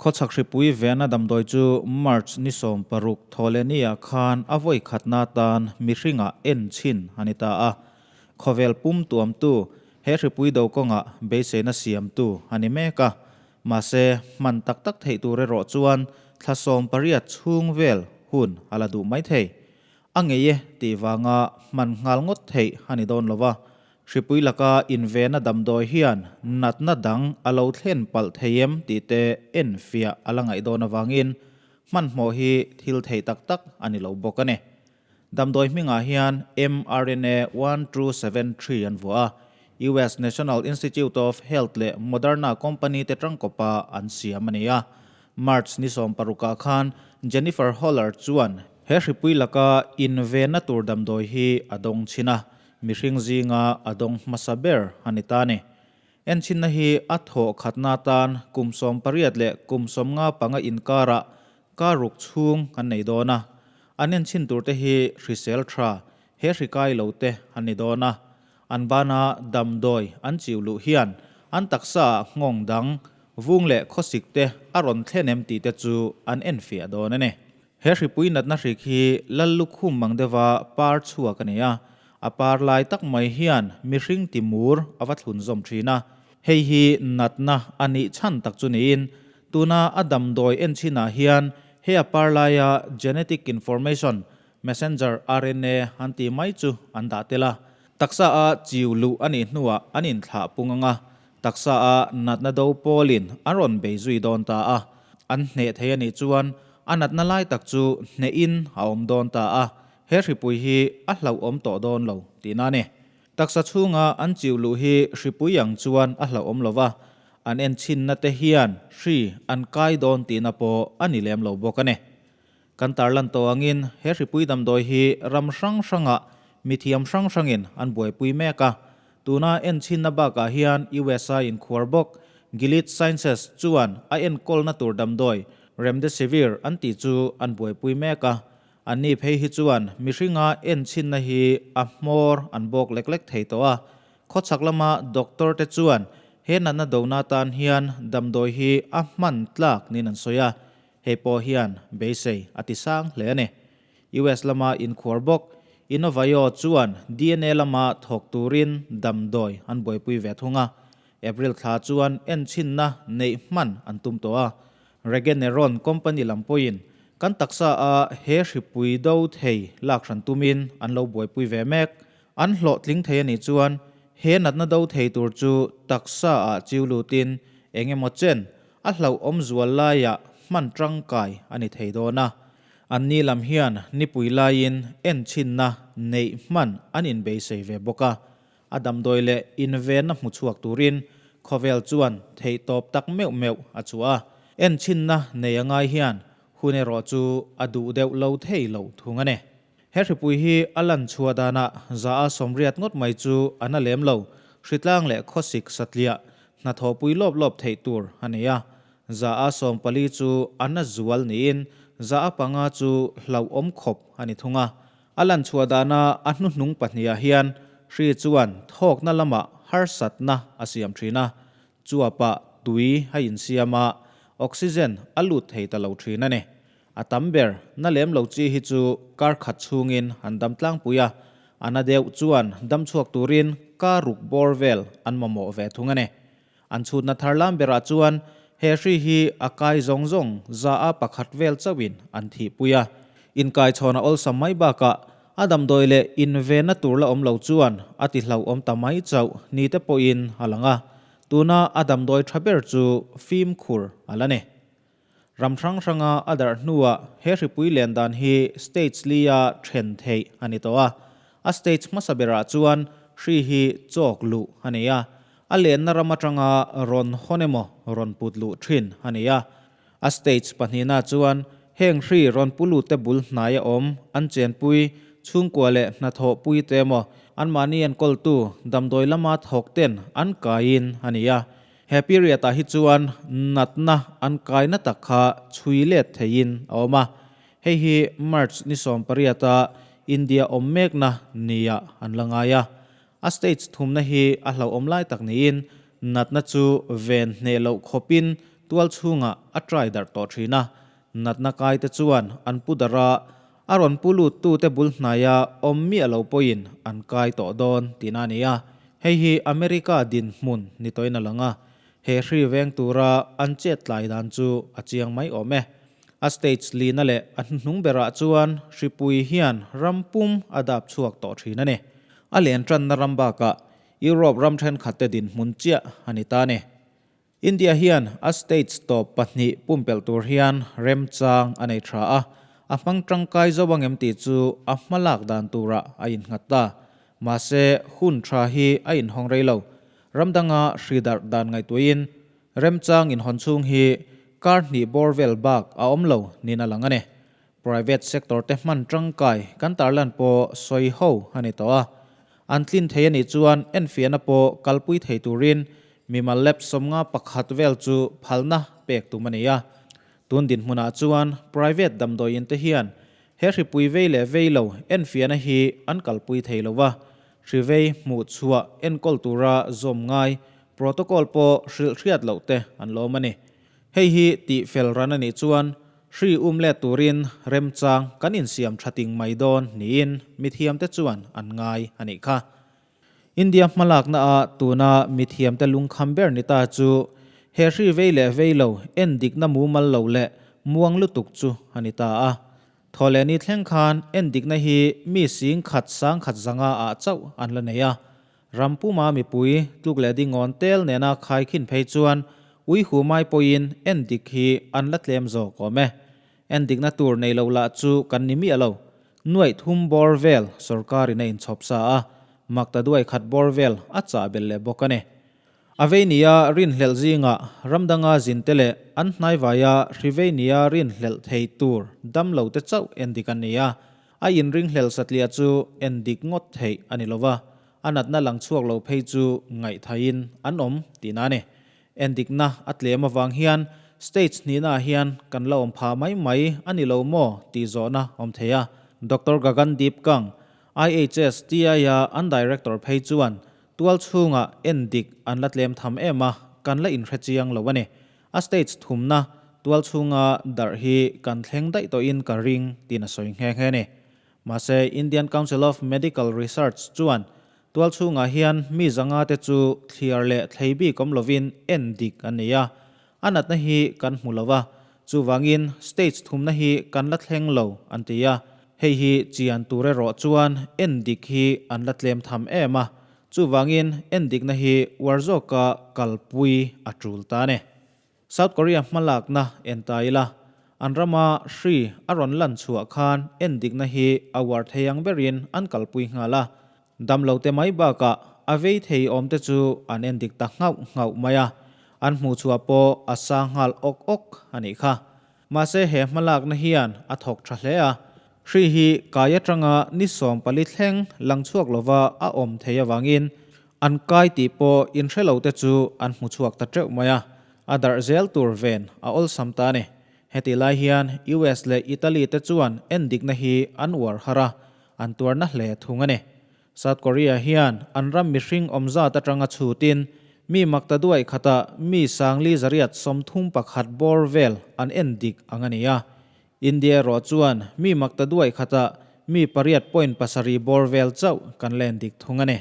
Khawchhak hripui vena damdawi chu March ni 16 Thawhlehniah khan a vawi khatna atan mihringah en chhin a ni ta a. Khawvel pum tuamtu he hripui do kawngah beiseina siamtu a ni mek a. Mahse, hman tak tak theih tur erawh chuan thla 18 chhung vel hun a la duh mai thei. A ngei e tih vanga hman nghal ngawt theih a ni dawn lo va, hripui laka invena damdawi hian natna dang a lo thlen palh thei em tih te enfiah a la ngaih dawn avangin hmanhmawh hi thil theih tak tak a ni lo bawk a ni. Damdawi hmingah hian mRNA 1273 an vuah a, US National Institute of Health leh Moderna company te tangkawpa an siam a ni a. March ni 16ah khan Jennifer Holler chuan he hripui laka invenna tur damdawi hi a dawng chhin a, mihring zinga a dawng hmasa ber a ni ta a ni. Enchhinna hi a thawh khatna atan kum 18 leh kum 55 inkarah kar ruk chhung an nei dawn a. An enchhin turte hi hrisel tha, he hri kai lo te an ni dawn a. An bana damdawi an chiu luh hian an taksaah nghawng dang, vung leh khawsik te a rawn thlen em tih te chu an enfiah dawn a ni. He hripui natna hrik hi lal lukhum mang deuha par chhuak a ni a, a par lai tak mai hian mihring ti mur a va thlun zawm thin a. Hei hi natna a nih chhan tak chu niin tuna a damdawi enchhinah hian he a par laia genetic information Messenger RNA an tih mai chu an dah tel a. Taksa a chiu luh a nih hnuah an inthlah pung ang a, taksa a natna do pawlin an rawn bei zui dawn ta a. An hneh thei a nih chuan a natna lai tak chu hnehin a awm dawn ta a, he hripui hi a hlauhawm tawh dawn lo tihna a ni. Taksa chhunga an chiu luh hi hripui ang chuan a hlauhawm lo va, an enchhinna te hian hri an kai dawn tihna pawh a ni lem lo bawk a ni. Kan tarlan tawh angin he hripui damdawi hi ram hrang hrangah mithiam hrang hrangin an buaipui mek a. Tuna enchhinna bakah hian USA inkhuar bawk Gilead Sciences chuan a enkawlna tur damdawi Remdesivir an tih chu an buaipui mek a. Anni phei hi chuan mihringa enchhinna hi a hmawr an bawk lek lek thei tawh a. Khawchhak lama doctor te chuan he natna dona tan hian damdawi hi a hman tlak niin an sawi a. Hei pawh hian beisei a ti sang hle a ni. US lama inkhuar bawk Innovaio chuan DNA lama thawk turin damdawi an buaipui ve thung a. April thla chuan enchhinna neih hman an tum tawh a. Regeneron company lam pawhin kan taksa a he hripui do thei lak hran tumin an lo buaipui ve mek. An hlawhtling thei a nih chuan he natna do thei tur chu taksa ah chiu lutin eng emaw chen A hlauhawm zual laiah hman tangkai a ni thei dawn a. Anni lam hian nipui laiin enchhinna neih hman an inbeisei ve bawk a. A damdawi leh invenna hmu chhuak turin khawvel chuan theihtawp tak meuh meuh a chhuah a. Enchhinna nei a ngai hian hun erawh chu a duh deuh lo thei lo thung a ni. He hripui hi a lan chhuah danah 180 ngawt mai chu a na lem lo, hritlang leh khawsik satliah hnathawhpui lawp lawp theih tur a nei a. 140 chu a na zual niin 5% chu hlauhawm khawp a ni thung a. A lan chhuah dana a hnuhnung pahnihah hian hri chuan thawkna lamah harsatna a siam thin a, chuapah tui a insiam a, oxygen a lut thei ta lo thin a ni. A tam ber, na lem lo chi hi chu kar khat chhungin an dam tlangpui a, a na deuh chuan dam chhuak turin kar ruk bawr vel an mamawh ve thung a ni. An chhutna thar lam berah chuan he hri hi a kai zawng zawng 1% vel chauhin an thihpui a. Inkaichhawn a awlsam mai bakah a damdawi leh invenna tur la awm lo chuan a ti hlauhawm ta mai chauh ni te pawhin a lang a, tuna a damdawi tha ber chu fimkhur a la ni. Ram hrang hranga a darh hnuah he hripui len dan hi stage lia then theih a ni tawh a. A stage hmasa berah chuan hri hi chawk luh a ni a, a lenna ram atanga rawn hawn emaw rawn put luh thin a ni a. A stage pahnihna chuan heng hri rawn pu lutte bul hnaia awm an chenpui, chhungkua leh hnathawhpui te emaw anmahni enkawltu damdawi lama thawk ten an kaiin a ni a. He period ah hi chuan natna an kaina tak kha chhui let theiin a awm a, hei hi March ni 18 a India awm mekna nia an la ngai a. A stage thumna hi a hlauhawm lai tak niin natna chu ven hneh loh khawpin tual chhungah a trai darh tawh thin a, natna kai te chuan an pu darh a, a rawn pu lut tute bul hnaia awm miah lo pawhin an kai tawh dawn tihna a ni a. Hei hi America dinhmun ni tawhin a lang a, he hri veng tura an chet tlai dan chu a chiang mai awm e. A stage lina leh a hnuhnung berah chuan hripui hian ram pum a dap chhuak tawh thin a ni. A len tanna ram bakah Europe ram thenkhatte dinhmun chiah a ni ta a ni. India hian a stage tawp pahnih pumpelh tur hian remchang a nei tha a, a hmang tangkai zo ang em tih chu a hma lak dan turah a innghat ta. Mahse, hun tha hi a inhawng rei lo. Ram danga hri darh dan ngaihtuahin remchang inhawn chhung hi kar hnih bawr vel bak a awm lo niin a lang a ni. Private sector te hman tangkai kan tarlan pawh sawi ho a ni tawh a. An tlin thei a nih chuan enfiahna pawh kalpui thei turin mimal lab 51 vel chu phalna pek tum a ni a. Tun dinhmunah chuan private damdawiin te hian he hripui vei leh vei lo enfiahna hi an kalpui thei lo va, hri vei hmuh chhuah enkawl tura zawm ngai protocol pawh hrilh hriat loh te an lawm a ni. Hei hi tih fel ran a nih chuan hri um let turin remchang kan insiam tha ting mai dawn niin mithiamte chuan an ngai a nih kha. India hmalakna ah tuna mithiamte lungkham ber ni ta chu he hri vei leh vei lo en dikna mumal lo leh muang lutuk chu a ni ta a. Thawhlehni thleng khan en dikna hi mi sing khat sang khat zanga ah chauh an la nei a. Ram puma mipui tluk leh dingawn tel nena khaikhin phei chuan ui hu mai pawhin en dik hi an la tlem zawk awm e. En dikna tur nei lo lah chu kan ni miah lo. Nuaih thum bawr vel sorkarin a inchhawp sa a, makta duai khat bawr vel a chah belh leh bawk a ni. A vei nia rinhlelh zingah ramdanga zinte leh an hnaivaia hri vei nia rinhlelh thei tur dam lo te chauh en dik an ni a. A inringhlel satliah chu en dik ngawt theih a ni lova, a natna lang chhuak lo phei chu ngaihthain an awm tihna a ni. Endikna a tlem avang hian stage hnihnaah hian kan la awm phah mai mai a ni lo maw tih zawhna awm thei a. Doctor Gagan Deep Kang, IHS TI-a an director phei chuan tual chhungah endik an la tlem tham em a, kan la inhre chiang lo a ni. A stage thumna tual chhunga darh hi kan thleng daih tawhin ka ring tiin a sawi nghe nghe a ni. Mahse, Indian Council of Medical Research chuan tual chhungah hian mi zanga te chu thliar leh thlei bik awm lovin en dik an nei a, a natna hi kan hmu lo a, chuvangin stage thumna hi kan la thleng lo an ti a. Hei hi chian tur erawh chuan en dik hi an la tlem tham em a, chuvangin en dikna hi uar zawka kalpui a tul ta a ni. South Korea hmalakna en ta ila, an rama hri a rawn lan chhuah khan en dikna hi a uar thei ang berin an kalpui nghal a. Damlote mai bakah a vei thei awmte chu an en dik ta nghauh nghauh mai a, an hmuh chhuah pawh a sang nghal awk awk a nih kha. Mahse he hmalakna hian a thawk tha hle a, hri hi kai atanga ni 14 thleng lang chhuak lova a awm thei avangin an kai tih pawh inhre lo te chu an hmu chhuak ta teuh mai a, a darh zel tur ven a awlsam ta a ni. Hetih lai hian US leh Italy te chuan endikna hi an uar har a, an tuarna hle thung a ni. South Korea hian an ram mihring awm zat atanga chhutin mi makta duai khatah mi sangli 831 bawr vel an en dik ang a ni a. India erawh chuan mi makta duai khatah mi 8.7 bawr vel chauh kan la en dik thung a ni.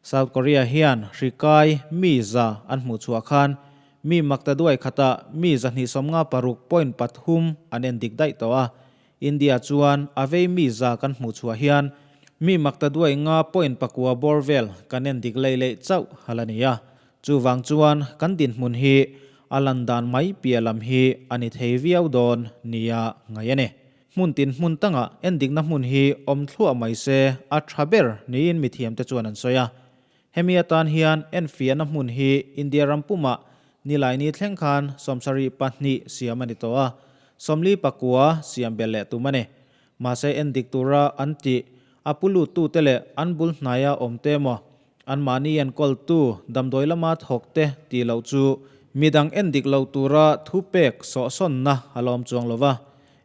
South Korea hian hri kai mi za an hmuh chhuah khan mi makta duai khatah mi 256.3 an en dik daih tawh a. India chuan a vei mi za kan hmuh chhuah hian mi makta duai nga point pakua bawr vel kan en dik lei leh chauh a la ni a. Chuvang chuan kan dinhmun hi a lan dan mai piah lam hi a ni thei viau dawn nia ngaih a ni. Hmun tin hmun tangah en dikna hmun hi awm thluah mai se a tha ber niin mithiamte chuan an sawi a. Hemi atan hian enfiahna hmun hi India ram pumah Nilaini thleng khan 72 siam a ni tawh a, 49 siam belh leh tum a ni. Mahse en dik tura an tih, a pu luttute leh an bul hnaia awmte emaw, anmahni enkawltu damdawi lama thawkte tih loh chu midang en dik lo tura thu pek sawhsawnna a la awm chuang lo va.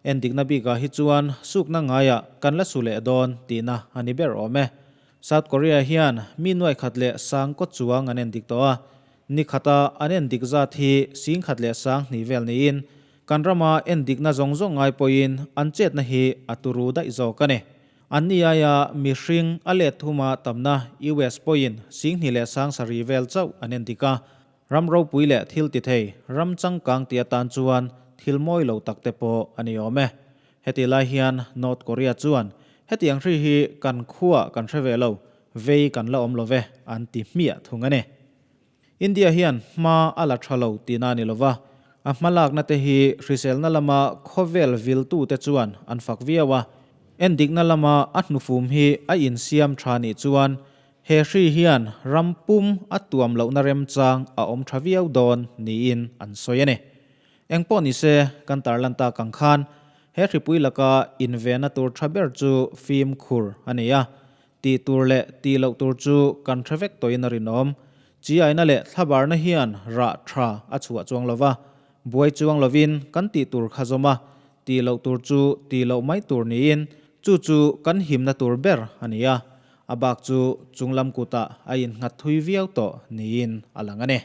En dikna bikah hi chuan sukna ngaiah kan la su leh dawn tihna a ni ber awm e. South Korea hian mi nuaikhat leh sang kaw chuang an en dik tawh a. Ni khata an en dik zat hi 10,200 vel niin kan rama en dikna zawng zawng ngai pawhin an chetna hi a turu daih zawk a ni. An ni aia mihring a let thuma tamna US pawhin 27,000 vel chauh an en dik a. Ram ropui leh thil ti thei, ram changkang ti atan chuan thil mawi lo tak te pawh a ni awm e. Heti lai hian North Korea chuan hetiang hri hi kan khuaah kan hre ve lo, vei kan la awm lo ve an ti hmiah thung a ni. India hian hma a la tha lo tihna a ni lo va, a hmalakna te hi hriselna lama khawvel viltute chuan an fak viau a. Endikna lama a hnufum hi a insiam tha nih chuan He hri hian ram pum a tuam lohna remchang a awm tha viau dawn niin an sawi a ni. Engpawh ni se, kan tarlan tak ang khan he hripui laka invena tur tha ber chu fimkhur a ni a, tih tur leh tih loh tur chu kan hre vek tawhin a rinawm. Chiaina leh thlabarna hian rah tha a chhuah chuang lo va, buai chuang lovin kan tih tur kha zawm a, tih loh tur chu tih loh mai tur niin chu chu kan himna tur ber a ni a. A bak chu chunglam kutah a innghat thui viau tawh niin a lang a ni.